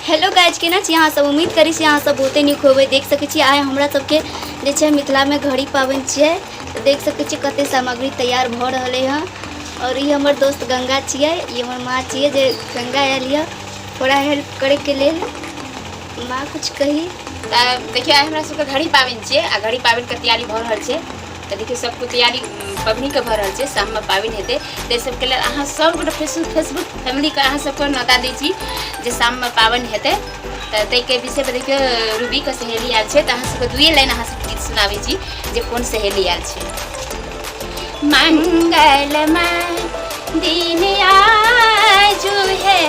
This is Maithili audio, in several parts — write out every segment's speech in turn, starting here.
हेलो गाइज, केना छी अहाँ सब? उम्मीद करै छी अहाँ सब बहुते नीक होबै। देख सकै छी आइ हमरा सबके जे छै मिथिलामे घड़ी पाबनि छियै। तऽ देख सकै छी कते सामग्री तैयार भऽ रहलै हँ। और ई हमर दोस्त गंगा छियै, ई हमर माँ छियै जे गंगा आयल यऽ थोड़ा हेल्प करैके लेल। माँ कुछ कही। तऽ देखियौ, आइ हमरा सबके घड़ी पाबनि छियै आ घड़ी पाबनिके तैयारी भऽ रहल छै। तऽ देखियौ, सबके तैयारी पबनीके भऽ रहल छै। शाममे पाबनि हेतै, ताहि सबके लेल अहाँ सबगोटे फेसबुक फैमिलीके अहाँ सबके न्योता दै छी जे शाममे पाबनि हेतै। तऽ ताहिके विषयपर देखियौ, रूबीके सहेली आयल छै, तऽ अहाँ सबके दुइए लाइन अहाँ सबके गीत सुनाबै छी जे कोन सहेली आयल छै। मंगलमय दिन आजु है,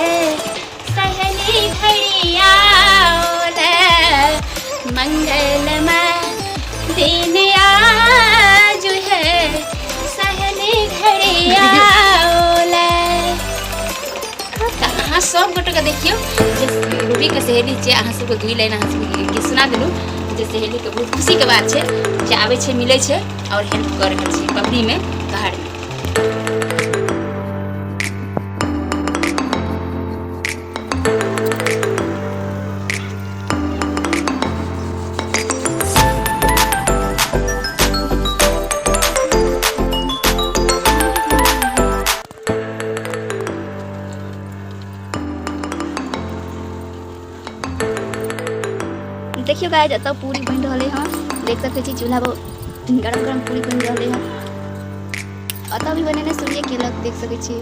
सहेली घड़ी आओल। मंगलमय दिन आजु है, सहेली घड़ी आओल। तऽ अहाँ सब गोटेके देखियौ जे रूबीके सहेली छै। अहाँ सबके दुई लाइन अहाँ सबके गीत सुना देलहुँ जे सहेलीके बहुत खुशीके बात छै जे आबै छै, मिलै छै आओर हेल्प कऽ रहल छै पबनीमे, घरमे। देखियौ गाइज, एतऽ पूरी बनि रहलै हँ। देख सकै छी चूल्हा पर गरम गरम पूरी बनि रहलै हँ। एतऽ भी बनेने सूर्य केलक, देख सकै छी।